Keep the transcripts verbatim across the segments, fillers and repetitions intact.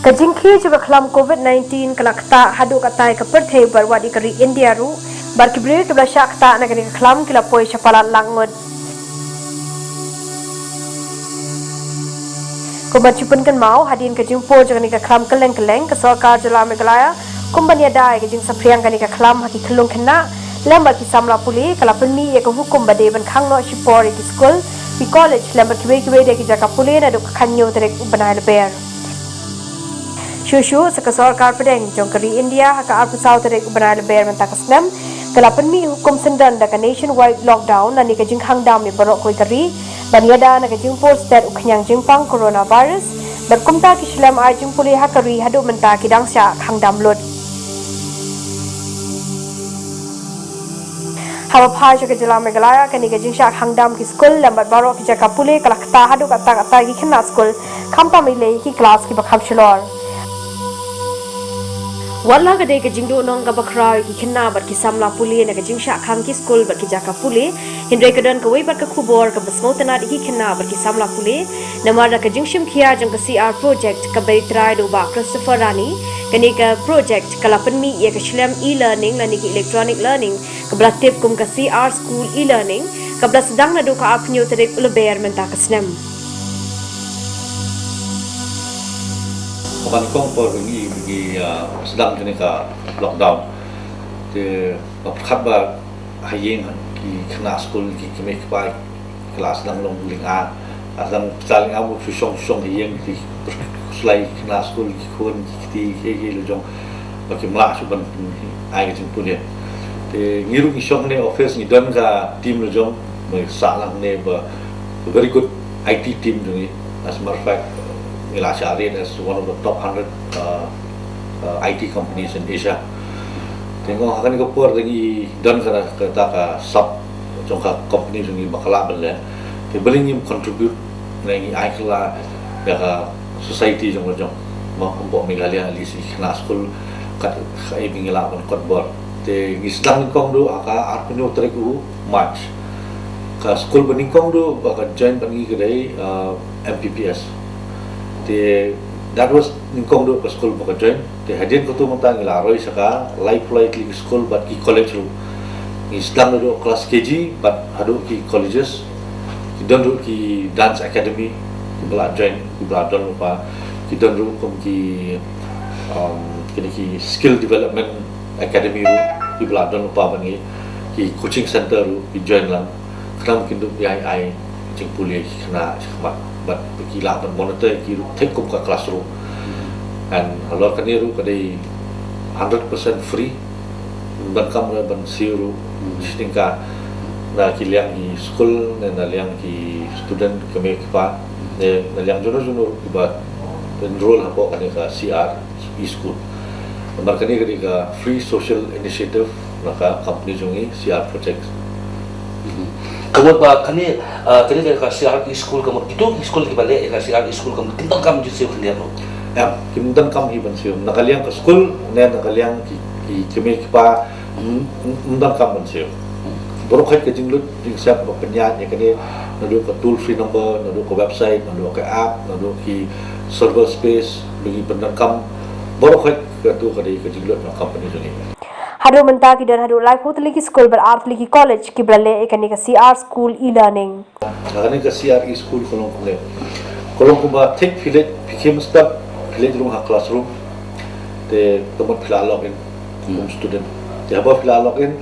Ka jingkhie jong ka khlam covid nineteen ka la ktah haduh katta ïa ka pyrthei bad wat ïa ka ri India ruh, bad ki briew kiba la shah ktah na kane ka khlam ki la poi sha palat lak ngut. Kumba shu pynkynmaw, hadien ka jingpur jong kane ka khlam kylleng kylleng, ka sorkar jylla Meghalaya, kumba ïada ïa ka jingsaphriang kane ka khlam ha ki khyllung khynnah lem bad ki samla pule, ka la pynmih ïa ka hukum ba dei ban khang noh shipor ïa ki skul, ki college lem bad kiwei kiwei de ki jaka pule naduh ka khathynñiew tarik u bnai Lber. Shuh shuh sa ka sorkar pdeng jong ka ri India ha ka arphew saw tarik u bnai Lber mynta ka snem ka la pynmih hukum syndon da ka nationwide lockdown lane ka jingkhang dam ïa baroh kawei ka ri ban ïada na ka jingpur stet u khñiang jingpang coronavirus, bad kumta ki shlem ai jingpule ha ka ri haduh mynta ki dang shah khang dam lut. Haba phai sha ka jylla Meghalaya, kane ka jingshah khang dam ki skul lem bad baroh ki jaka pule ka la ktah haduh katta katta ki khynnah skul, khamtam ïaleh ki klas kiba kham shlur. Wat la ka dei ka jingduhnong kaba khraw ïa ki khynnah bad ki samla pule na ka jingshah khang ki skul bad ki jaka pule, hynrei ka don kawei pat ka khubor kaba sngewtynnad ïa ki khynnah bad ki samla pule, namar da ka jingshim khia jong ka C R project kaba trai da u Bah Christopher Rani, kane ka project ka la pynmih ïa ka shlem e-learning lane ki electronic learning, kaba la tip kum ka C R School e-learning, kaba la sdang naduh ka arphew hynñiew tarik u Lber mynta ka snem. Ka ban kong por ngi ngi, ah, sdang kane ka lockdown. Te ba pyrkhat ba ha ïing ki khynnah skul ki kmie ki kpa ki la sdang long lyngba, la sdang pyrta lyngba, mo shu shong shong ha ïing ki khuslai khynnah skul ki khun ki kti ki ki la jong ba kim lah shuh ban ai ka jingpule. Te ngi ruh ngi shong ne office ngi don ka team la jong, ba sah lang ne ba very good I T team jong ngi. As a matter of fact, ngi la shah rate as one of the top hundred, uh, uh, I T companies in Asia. Te nga ha kane ka por ngi don ka, kata ka sap jong ka company jong ngi ba ka lah ban leh. Te balei ngim contribute ne ngi ai kylla ïa ka society jong la jong. Mo, hapoh Meghalaya, at least ki khynnah skul kat kaei ba ngi lah ban kot bor. Te ngi sdang nyngkong duh ha ka arphew hynñiew tarik u March. Ka skul ba nyngkong duh ba ka join bad ngi ka dei, uh, M P P S. Te that was nyngkong duh ka skul ba ka join. Te hadien katu mynta ngi la roi sha ka laiphew lai tylli ki skul bad ki college ruh. Ngi sdang naduh klas K G bad haduh ki colleges. Ki don ruh ki dance academy kiba la join, kiba la don lypa. Ki don ruh kum ki, um, kine ki skill development academy ruh kiba la don lypa bad ngi. Ki coaching center ruh ki join lang. Khnang ba kin dup ïa ai jingpule ïa ki khynnah shakhmat bad ba ki lah ban monitor ïa ki ruh thik kum ka classroom. And halor kane ruh ka dei hundred percent free. Ym donkam re ban siew ruh shi tyngka na ki liang ki skul ne na liang ki student, ki kmie ki kpa ne na liang juno juno ruh kiba enroll hapoh kane ka C R e-school. Namar kane ka dei ka free social initiative na ka company jong ngi, C R Projects. Mhm. Ka mut ba kane, ah, kane ka C R e-school, ka mut kito ki skul kiba leh ka C R e-school, ka mut kim donkam jingsiew khyndiat ruh? Em, kim donkam hi ban siew. Na ka liang ka skul ne na ka liang ki, ki kmie ki kpa, ym, ym, ym donkam ban siew. Baroh khoit ka jinglut jingsep ba pynïaid ïa kane, naduh ka toll free number, naduh ka website, naduh ka app, naduh ki server space ba ngi pyndonkam, baroh khoit katu ka dei ka jinglut na company jong ngi. Haduh mynta ki don haduh laiphew tylli ki skul bad ar tylli ki college kiba la leh ïa kane ka C R school e-learning. Kane ka C R e-school ka long kumne. Ka long kumba thik phi leit, phi khie mynstep, phi leit rung ha classroom. Te ka mut phi la log in kum student. Te haba phi la log in,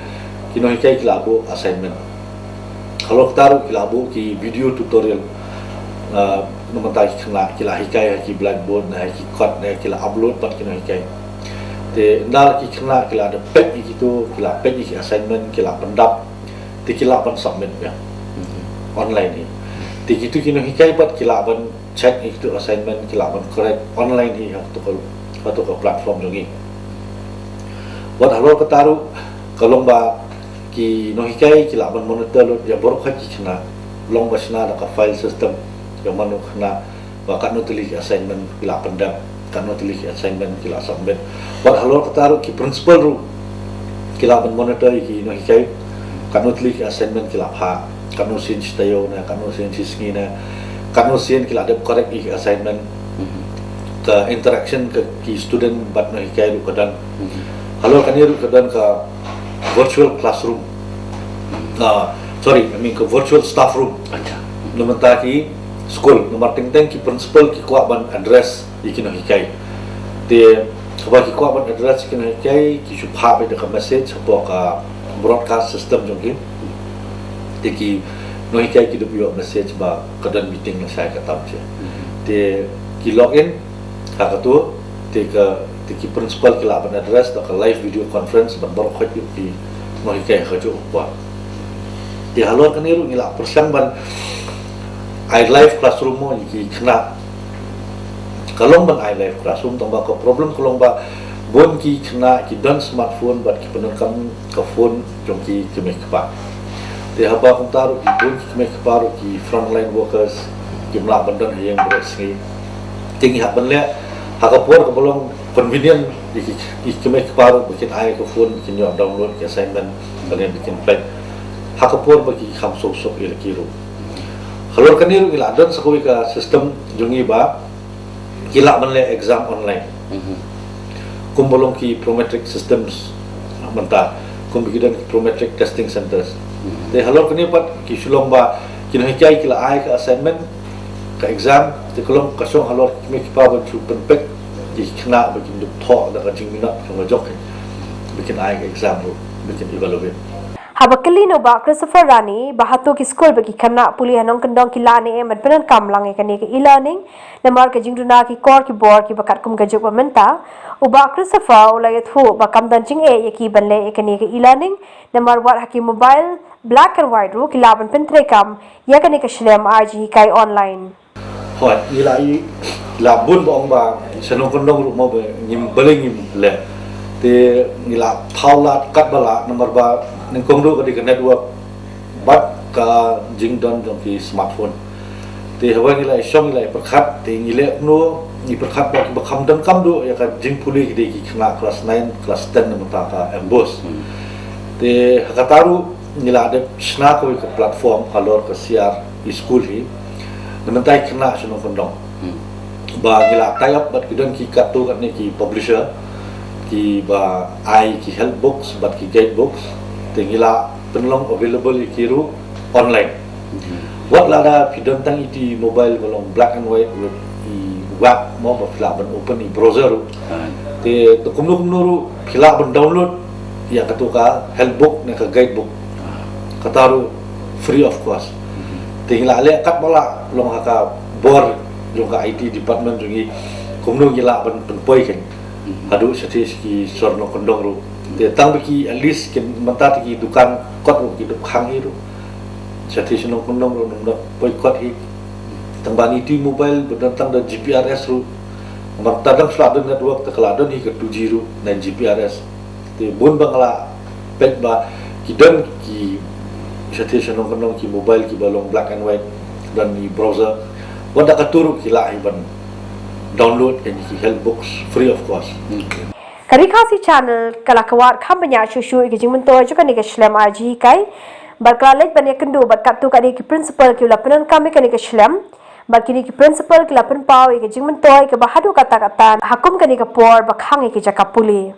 ki nonghikai ki la buh assignment. Halor kata ruh ki la buh ki video tutorial. Ah, na mynta ki khynnah ki la hikai ha ki blackboard ne ha ki kot ne ki la upload pat ki nonghikai. Te ynda ki khynnah ki la dep peit ïa kitu, ki la peit ïa ki assignment, ki la pyndap. Te ki lah ban submit ïa online hi. Te kitu ki nonghikai pat ki lah ban check ïa kitu assignment, ki lah ban correct online hi ha katu ka, ha katu ka platform jong ngi. Wat halor kata ruh ka long ba ki nonghikai ki lah ban monitor lut ïa baroh khoit ki khynnah, long ba shna da ka file system ïa mano khynnah, ba katno tylli ki assignment ki la pyndep, katno tylli ki assignment ki la submit. Wat halor kata ruh ki principal ruh ki lah ban monitor ïa ki nonghikai, katno tylli ki assignment ki la phah, katno sien shi taïew ne, katno sien shi sngi ne, katno sien ki la dep correct ïa ki assignment. Mhm. Ka interaction ka ki student bad nonghikai ruh ka don. Halor kane ruh ka don ka virtual classroom. Ah, sorry, I mean ka virtual staff room. Acha. Na mynta ki school, namar teng teng ki principal ki kwah ban address ïa ki nonghikai. Te haba ki kwah ban address ïa ki nonghikai, ki shu phah beit da ka message hapoh ka broadcast system jong ki. Te ki nonghikai ki dup ïoh message ba ka don meeting lashai ka tam che. Te ki log in ha katu, te ka, te ki principal ki lah ban address da ka live video conference ban baroh khoit ïa ki nonghikai ha kajuh ka por. Te halor kane ruh ngi lah pyrshang ban ai live classroom mo ïa ki khynnah. Ka long ban ai live classroom, tangba ka problem ka long ba bun ki khynnah ki don smartphone bad ki pyndonkam ka phone jong ki kmie kpa. Te haba kumta ruh ki bun ki kmie kpa ruh ki frontline workers kim lah ban don ha ïing baroh sngi. Te ngi hap ban leh ha ka por kaba long convenient ïa ki, ki kmie kpa ruh ba kin ai ka phone, ba kin ïoh download ki assignment, ba kin, ba kin peit ha ka por ba ki kham suk suk ïa la ki ruh. Halor kane ruh ngi lah don sa kawei ka system jong ngi ba ki lah ban leh exam online. Kumba long ki prometric systems mynta, kumba ki don ki prometric testing centers. Te halor kane pat ki shu long ba ki nonghikai ki la ai ka assignment, ka exam, te ka long ka shong halor ki kmie ki kpa ban shu pynpeit ïa ki khynnah ba kin dup thoh da ka jingminot ka jong ki ba kin ai ka exam ruh, ba kin evaluate. Haba kylli na u Bah Christopher Rani ba hato ki skul ba ki khynnah pule ha nongkyndong ki lah ne em ban pyndonkam lang ïa kane ka e-learning namar ka jingduna ki kor ki bor kiba katkum ka juk ba mynta, u Bah Christopher u la ïathuh ba kam don jingeh ïa ki ban leh ïa kane ka e-learning namar wat ha ki mobile black and white ruh ki lah ban pyntreikam ïa kane ka shlem ai jinghikai online. Hooid, ngi la i, la bun ba ong ba sha nongkyndong ruh mo ba ngim, balei ngim leh. Te ngi la thaw lad katba lah namar ba nyngkong ruh ka dei ka network bad ka jingdon jong ki smartphone. Te haba ngi la i shong ngi la i pyrkhat, te ngi leh kumno, ngi pyrkhat ba kiba kham donkam ruh ïa ka jingpule ki dei ki khynnah class nine, class ten na mynta ka MBOSE. Te ha kata ruh ngi la dep shna kawei ka platform halor ka C R E-school hi. Na mynta ki khynnah sha nongkyndong. Ba ngi la tie up bad ki don ki katto katne ki publisher kiba ai ki help books bad ki guide books. Te ngi la pynlong available ïa ki ruh online. Wat lada phi don tang iti mobile ba long black and white with i web mo ba phi lah ban open i browser ruh. Te, te kumno kumno ruh phi lah ban download ïa katu ka help book ne ka guide book. Kata ruh free of cost. Te ngi la leh katba lah long ha ka bor jong ka I T department jong ngi kumno ngi lah ban pynpoi kein haduh shathie sha ki sor nongkyndong ruh. Te tang ba ki at least kin mynta te ki dukan kot ruh ki dup khang hi ruh. Shathie sha nongkyndong ruh nang dap poi kot hi. Tang ba ngi iti mobile ba don tang da G P R S ruh. Mynta dang shu la don network te ka la don hi ka two G ruh na G P R S. Te bun ba nga la peit ba ki don ki shathie sha nongkyndong ki mobile kiba long black and white, don i browser. Wat da katu ruh ki lah hi ban download ïa ki help books free of cost. Ka Ri Khasi Channel ka la kwah kham bniah shuh shuh ïa ka jingmyntoi jong kane ka shlem ai jinghikai bad ka la leit ban ïakynduh bad katto katne ki principal kiba la pyndonkam ïa kane ka shlem. Bad kine ki principal ki la pynpaw ïa ka jingmyntoi kaba haduh katta katta ha kum kane ka por ba khang ïa ka jaka pule.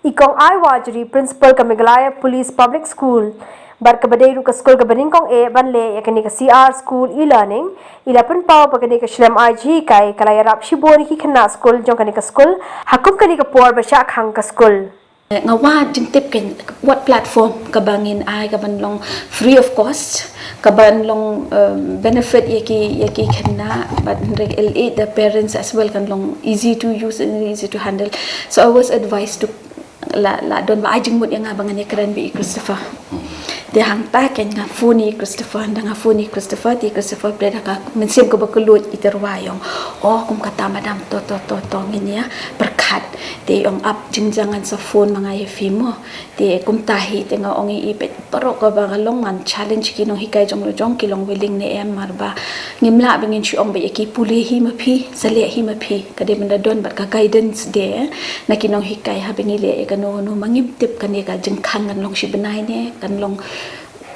I Kong Ai Wahjri, Principal ka Meghalaya Police Public School bad kaba dei ruh ka skul kaba nyngkong eh ban leh ïa kane ka C R school e-learning, i la pynpaw ba kane ka shlem ai jinghikai ka la ïarap shibun ïa ki khynnah skul jong kane ka skul ha kum kane ka por ba shah khang ka skul. Nga wad jingtip kein wat platform kaba ngin ai kaban long free of cost, kaban long, um, benefit ïa ki, ïa ki khynnah, bad hynrei el, eh, the parents as well, kan long easy to use and easy to handle. So I was advised to, la, la don ba ai jingmut ïa nga ba ngan ïakren bad i Christopher. Te hangta kein nga phone ïa i Christopher, hynda nga phone ïa i Christopher, te i Christopher plie da ka mynsiem kaba kylluid, i tyrwa, i ong, "Oh, kum kata madam, to, to, to, to ngin ïa pyrkhat." Te i ong, "Ap jingjia, ngan sa phone ma nga ïa phi mo." Te kumta hi te nga ong ïa i, peit baroh kaba ka long, ngan challenge ki nonghikai jong la jong, ki long willing ne em, namar ba ngim lah ba ngin shu ong ba ïa ki pule hi ma phi, sa leh hi ma phi. Ka dei ban da don bad ka guidance de na ki nonghikai haba ngi leh ïa kano kano, ma ngim tip kane ka jingkhang kan long shi bnai ne kan long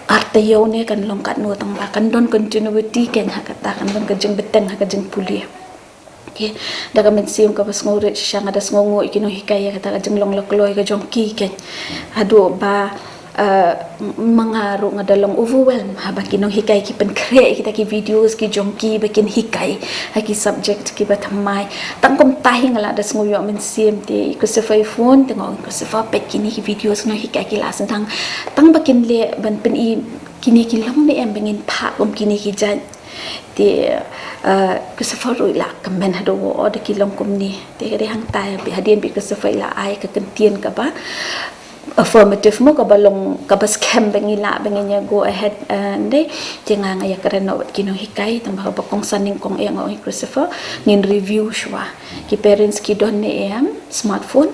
ar taïew ne kan long katno, tang ba kan don continuity kein ha kata, kan don ka jingbteng ha ka jingpule. Da ka mynsiem kaba sngewrit shisha nga da sngewnguh ïa ki nonghikai ïa kata ka jinglong la kloi ka jong ki keiñ. Haduh ba, eh, ma nga ruh nga da long overwhelm haba ki nonghikai ki pynkhreh ïa kita ki videos ki jong ki ba kin hikai ha ki subject kiba thymmai. Tang kumta hi nga la da sngew ïoh mynsiem te Christopher i phone te nga ong, Christopher, peit kine ki videos ki nonghikai ki la sdang. Tang ba kin leh ban pyni kine ki long ne em ba ngin phah kum kine ki jait. Te, eh, Christopher ruh i la kmen haduh, oh, da ki long kumne. Te ka dei hangta, hadien ba i Christopher i la ai ka kyntien kaba affirmative mo, kaba long, kaba skhem ba ngi lah ba ngin ïa go ahead, eh, dei. Te nga, nga ïakren noh bad ki nonghikai, tang ba kaba kongsan nyngkong eh nga ong, Christopher, ngin review shuwa. Ki parents ki don ne em smartphone,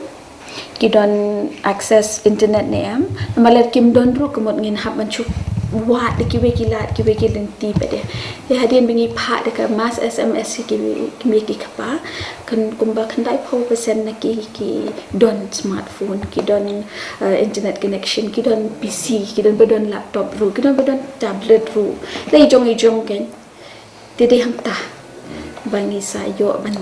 ki don access internet ne em? Namar lada kim don ruh, ka mut ngin hap ban shu wad da kiwei ki lad, kiwei ki lynti pat de. Te hadien ba ngi phah da ka mass S M S ïa ki, ki mei ki kpa, kan kumba khyndai phew percent na ki ki don smartphone, ki don, eh, internet connection, ki don P C, ki don ba don laptop ruh, ki don ba don tablet ruh. La i jong i jong keiñ. Te dei hangta ba ngi sa ïoh ban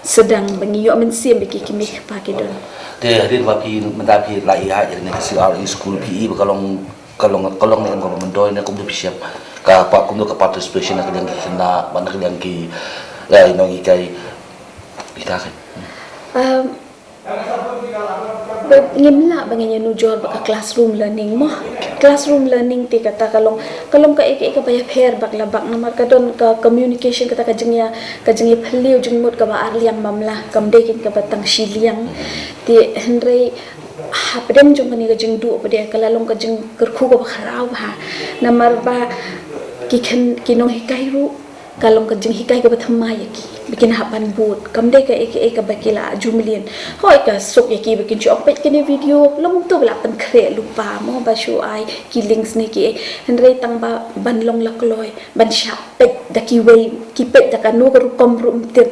sdang, ba ngi ïoh mynsiem ba ki kmie ki kpa ki don. Te hadien ba phi, mynta phi la ïa ïa ne ka C R A school, phi i ba ka long, ka long, ka long ne em kaba myntoi ne kumno phi shem? Ka pa, kumno ka participation na ka liang ki khynnah, na ka liang ki, eh, nonghikai? Phi ta kan. Um, Ba ngim lah ba ngin ïa nujor bad ka classroom learning mo. Classroom learning te kata ka long, ka long kaei kaei kaba ïapher bak la bak, namar ka don ka communication, kata ka jingïa, ka jingïaphylliew jingmut kaba ar liang, bam lah, kam dei keiñ kaba tang shi liang. Te hynrei hapdeng jong kane ka jingduh pat de ka la long ka jingkyrkhu kaba khraw bha. Namar ba ki khynnah, ki nonghikai ruh ka long ka jinghikai kaba thymmai ïa ki ba kin hap ban bud. Kam dei kaei kaei kaba ki la ju mlien. Hooid, ka suk ïa ki ba kin shu ong, peit kane video, long kumto ba la pynkhreh lypa mo, ba shu ai ki links ne kiei. Hynrei tang ba ban long la kloi, ban shah peit da kiwei, ki peit da kano ka rukom ruh ym tip.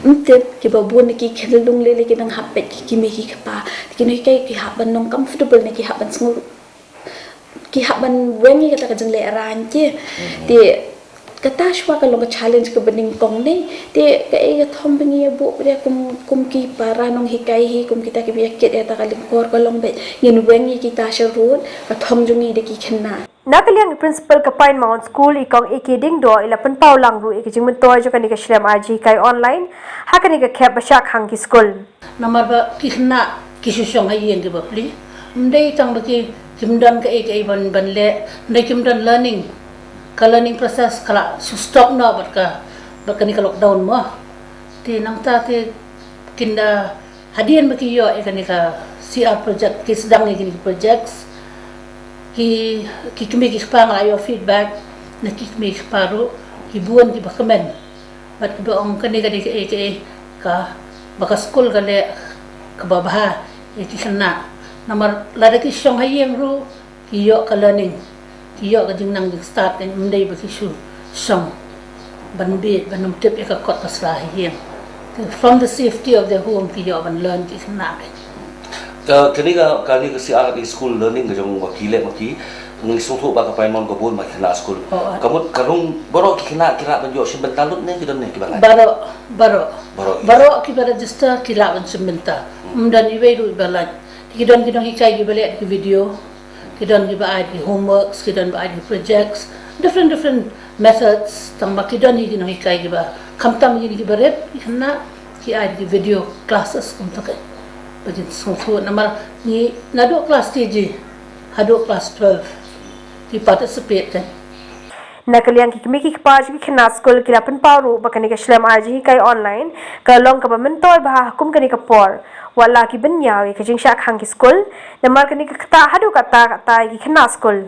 Ym tip, kiba bun na ki khynnah lung lei lei ki nang hap peit ki kmie ki kpa. Ki nonghikai ki hap ban long comfortable ne ki hap ban sngew, ki hap ban weng ïa kata ka jingleh rain ki. Te kata shuwa ka long ka challenge kaba nyngkong ne. Te kaei ka thong ba ngi ïa buh pat de kum, kum ki para nonghikai hi, kum kita kiba ïa kit ïa kata ka lyngkor, ka long ba ngin weng ïa kita sharud, ka thong jong ngi da ki khynnah. Na ka liang i principal ka Pine Mount School, i Kong A K Diengdoh, i la pynpaw lang ruh ïa ka jingmyntoi jong kane ka shlem arjihikai online ha kane ka khep ba shah khang ki skul. Namar ba ki khynnah ki shu shong ha ïing kiba plie. Ym dei tang ba ki, kim don kaei kaei ban, ban leh, ym dei, kim don learning. Ka learning process ka la shu stop noh bad ka, bad kane ka lockdown mo. Te nangta te kin da, hadien ba ki ïoh ïa kane ka C R project, ki sdang ïa kine ki projects, ki, ki kmie ki kpa, nga la ïoh feedback na ki kmie ki kpa ruh, ki bun kiba kmen. Bad kiba ong kane ka dei kaei kaei kaba ka skul ka leh kaba bha ïa ki khynnah. Namar lada ki shong ha ïing ruh ki ïoh ka learning, ki ïoh ka jingnang jingstad, kan ym dei ba ki shu shong ban bieit, ban ym tip ïa ka kot ka sla ha ïing. From the safety of their home ki ïoh ban learn ki khynnah. Ka, kane ka, kane ka C R, ka school learning ka jong ba ki leh ma ki, ngi sngewthuh ba ka Pine Mount ka bun ma ki khynnah skul. Oh, ah. Ka mut ka rung baroh ki khynnah ki lah ban ïoh shim bynta lut ne ki don ne kiba lait? Baroh, baroh. Baroh. Baroh kiba register ki lah ban shim bynta. Hmm. Ym don iwei ruh iba lait. Ki don ki nonghikai kiba leh ki video. Ki don kiba ai ki homeworks, ki don ba ai ki projects. Different, different methods, tang ba ki don hi ki nonghikai kiba, khamtam hi kiba rit, ki khynnah, ki ai ki video classes kumta keiñ. Ba kin sngewthuh namar ngi naduh class K G haduh class twelve ki participate keiñ. Na ka liang ki kmie ki kpa jong ki khynnah skul ki la pynpaw ruh ba kane ka shlem arjihikai online ka long kaba myntoi bha ha kum kane ka por. Wat la ki bynñiaw ïa ka jingshah khang ki skul, namar kane ka ktah haduh katta katta ïa ki khynnah skul.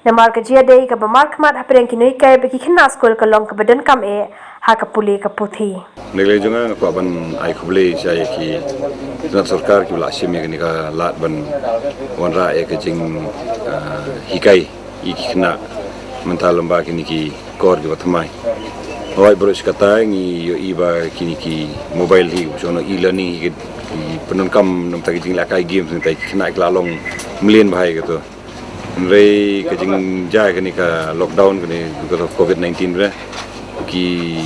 Namar ka jia dei kaba markhmat hapdeng ki nonghikai bad ki khynnah skul ka long kaba donkam eh ha ka pule ka puthi. Na ka liang jong nga, nga kwah ban ai khublei sha ïa ki tnat sorkar kiba la shim ïa kane ka lad ban wanrah ïa ka jing, ah, hikai ïa ki khynnah mynta lyngba kine ki kor kiba thymmai. Hooid, baroh shi katta ngi ïohi ba kine ki mobile hi, ba shong e-learning hi, ki pyndonkam na bynta ki jinglehkai games, mynta ki khynnah ki la long mlien bha ïa kato. Hynrei ka jingjia kane ka lockdown kane, because of covid nineteen re, ki,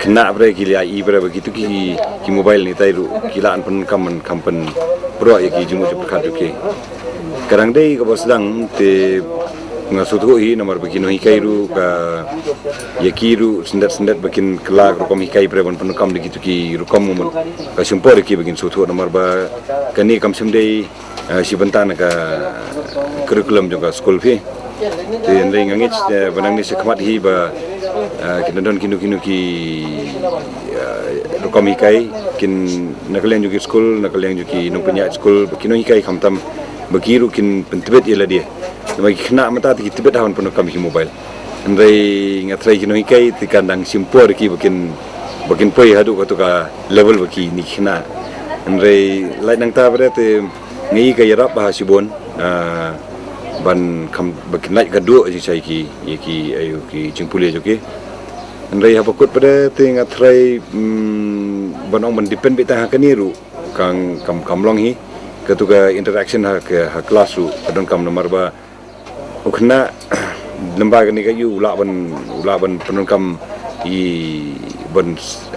Khynnah bre ki la i bre ba kitu ki, ki mobile ni tai ruh ki la an pun kam, kam pun pro ïa ki jingmut jingpyrkhat jong ki. Ka dang dei kaba sdang te nga sngewthuh hi namar ba ki nonghikai ruh ka ïa ki ruh syndet syndet ba kin kylla rukom hikai bre ban pun kam da kitu ki rukom mut. Ka sngewthuh ïa ki ba kin sngewthuh namar ba kane kam shym dei, eh, shi bynta na ka curriculum jong ka skul phi. Te hynrei nga ngeit, eh, ba nangne shakhmat hi ba, eh, kin don kino kino ki, eh, rukom hikai kin na ka liang jong ki skul, na ka liang jong ki nongpynïaid skul, ba ki nonghikai khamtam ba ki ruh kin pyntbit ïa lade. Namar ki khynnah mynta te ki tbit ha ban pun kam ki mobile. Hynrei nga tharai ki nonghikai te kan dang shim por ki ba kin, ba kin poi haduh katu ka level ba kine ki khynnah. Hynrei lait nangta ba dei te ngi ka ïarap ba ha shibun, ah, ban kham ba kin lait ka duh jingshai ki, ïa ki, ayu ki jingpule jong ki. Hynrei haba kut ba dei te nga tharai, mm, ban ong ban depend beit tang ha kane ruh kan kam, kam long hi. Katu ka interaction ha ka, ha class ruh ka donkam namar ba u khynnah lem bad kane ka ïu u lah ban, u lah ban pyndonkam ïa ban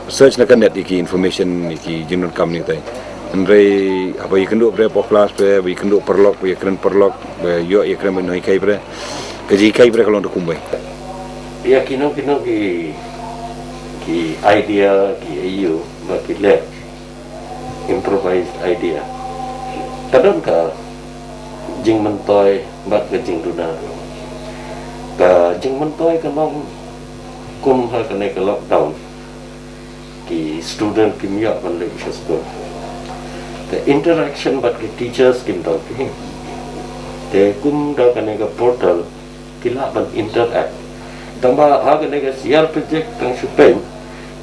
search na ka net ïa ki information ïa ki jingdonkam ni tai. Hynrei haba ïakynduh bre hapoh class bre, ba ïakynduh paralok, ba ïakren paralok, ba ïoh ïakren bad nonghikai bre, ka jinghikai bre ka long da kumwei. Ïa kino kino ki, ki idea ki ïa ïu ba ki leh improvised idea. Ka don ka jingmyntoi bad ka jingduna. Ka jingmyntoi ka long kum ha kane ka lockdown ki student kim ïoh ban leit sha skul. Te interaction bad ki teachers kim don phi. Te kum da kane ka portal ki lah ban interact. Tangba ha kane ka C R project tang shu pyn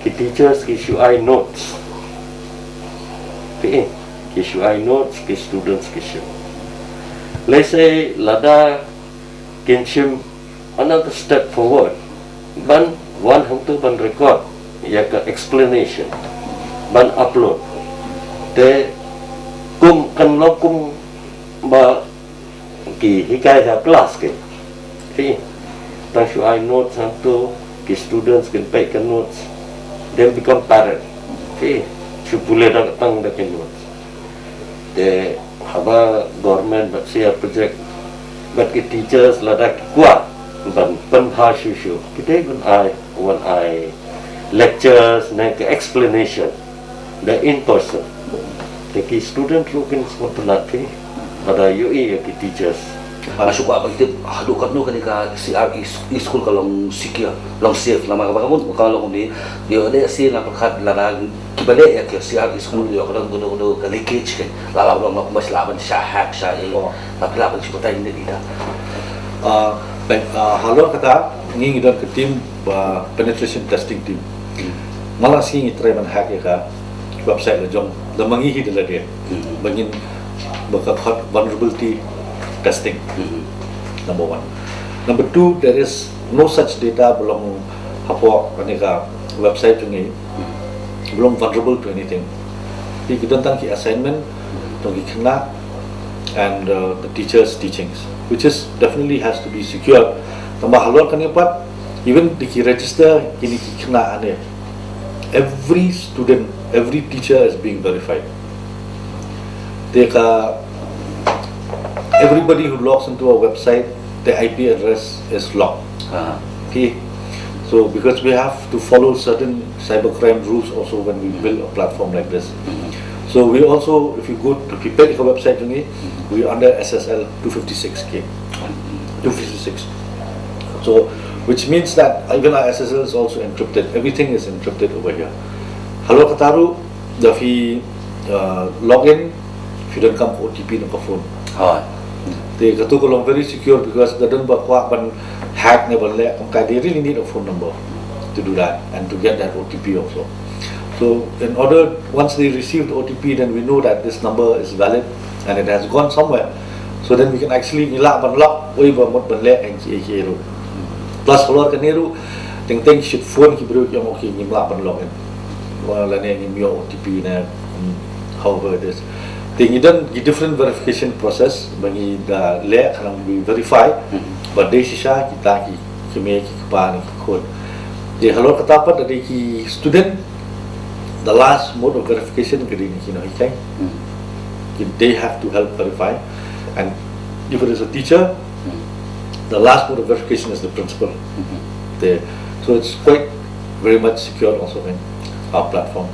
ki teachers ki shu ai notes. Phi, ki shu ai notes ki students ki shu. Let's say lada kin shim another step forward ban wan hangtu ban record ïa ka explanation ban upload. Te kum kan long kum ba ki hikai ha class ki. Phi, tang shu ai notes hangtu ki students kin peit ka notes, then become parent. Phi, shu pule da tang da ki notes. Te haba government bad C R project bad ki teachers lada ki kwah ban pynbha shuh shuh, ki dei ban ai, wan ai lectures ne ka explanation da in person. Te ki student ruh kin sngewtynnat phi ba da ïohi ïa ki teachers. Nga shu kwah ban tip haduh katno kane ka C R e-school ka long secure, long safe, namar kaba ka mut ka long kumne, ïoh lehse nga pyrkhat lada kiba leh ïa ka C R e-school ïoh ka don kano kano ka leakage, ka la lah ban long, kumba shu lah ban shah hack shah ïa. Oh. Nga phi lah ban shu batai ne ita. Ah, peit, ah, halor kata ngi ngi don ka team ba penetration testing team. Hmm. Nga la sngi ngi try ban hack ïa ka website la jong, la ma ngi hi da lade. Hmm. Ba ngin, ba ka khot vulnerability testing. Hmm. Number one. Number two, there is no such data ba long hapoh kane ka website jong ngi ba long vulnerable to anything. Ki don tang ki assignment jong ki khynnah and, uh, the teacher's teachings, which is definitely has to be secured. Tangba halor kane pat, even da ki register kine ki khynnah ne, every student, every teacher is being verified. Te ka, everybody who logs into a website, the I P address is logged. Ah. Okay. So because we have to follow certain cybercrime rules also when we build a platform like this. Mhm. So we also, if you go, if you peit ka website jong ngi, mhm, we under S S L two fifty-six K. Mhm. Two fifty-six. So, which means that even our S S L is also encrypted. Everything is encrypted over here. Halor kata ruh, da phi, uh, log in, phi donkam ka O T P na ka phone. Hooid. Te katu ka long very secure because da don ba kwah ban hack ne ban leh kam kai, they really need a phone number to do that and to get that O T P also. So in order, once they receive the O T P, then we know that this number is valid and it has gone somewhere. So then we can actually, ngi lah ban lok wei ba mut ban leh ïa kiei kiei ruh. Plus halor kane ruh, teng teng shit phone ki briew ki ong, okay, ngim lah ban log in. Lane ngim ïoh O T P ne, mm, however it is. Te ngi don ki different verification process ba ngi da leh khnang ba verify, mhm, ba dei shisha kita ki kmie ki kpa ne ki khun. Te halor kata pat da dei ki student, the last mode of verification ka dei na ki nonghikai. Ki, they have to help verify. And if it is a teacher, the last mode of verification is the principal. Te, so it's quite very much secure also in our platform.